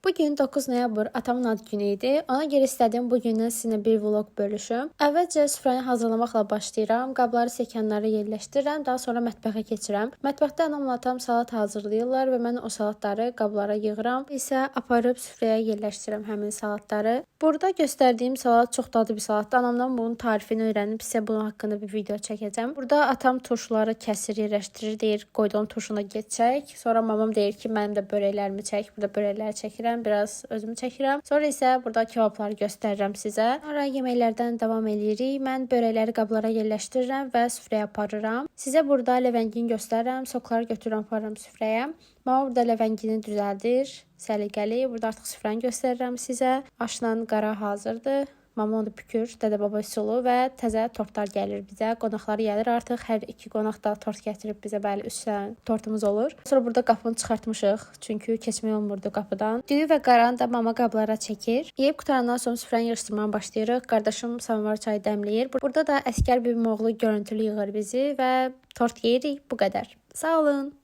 Bugün 9 noyabr atamın ad günü idi. Ona görə istədim bu gündən sizinlə bir vlog bölüşüm. Əvvəlcə süfrəni hazırlamaqla başlayıram. Qabları stəkanlara yerləşdirirəm. Daha sonra mətbəxə keçirəm. Mətbəxdə anamla atam salat hazırlayırlar və mən o salatları qablara yığıram. İsə aparıb süfrəyə yerləşdirirəm həmin salatları. Burada göstərdiyim salat çox dadlı bir salatdır. Anamdan bunun tarifini öyrənib sizə bunun haqqında bir video çəkəcəm. Burada atam turşuları kəsir, yerləşdirir, deyir qoyduğum turşuna get çək. Sonra mamam deyir ki, mənim də börəklərimi çək. Burada börəkləri çəkirəm, biraz özümü çəkirəm. Sonra isə burada kebabları göstərirəm sizə. Sonra yeməklərdən davam eləyirik. Mən börəkləri qablara yerləşdirirəm və süfrəyə aparıram. Sizə burada ləvəngini göstərirəm. Sokları götürürəm, aparıram süfrəyə. Mama burada ləvəngini düzəldir, səliqəli. Burada artıq süfrəni göstərirəm sizə. Aşla qara hazırdır. Mama onu bükür, dədə-baba üsulu və təzə tortlar gəlir bizə. Qonaqlar gəlir artıq. Hər iki qonaq da tort gətirib bizə, bəli, 3 dənə tortumuz olur. Sonra burada qapını çıxartmışıq, çünki keçmək olmurdu qapıdan. Düyü və qaranı da mama qablara çəkir. Yeyib qurtarandan sonra süfrəni yığışdırmağa başlayırıq. Qardaşım samovar çayı dəmləyir. Burada da Əsgər bibim oğlu görüntülü yığır bizi və tort yeyirik. Bu qədər. Sağ olun.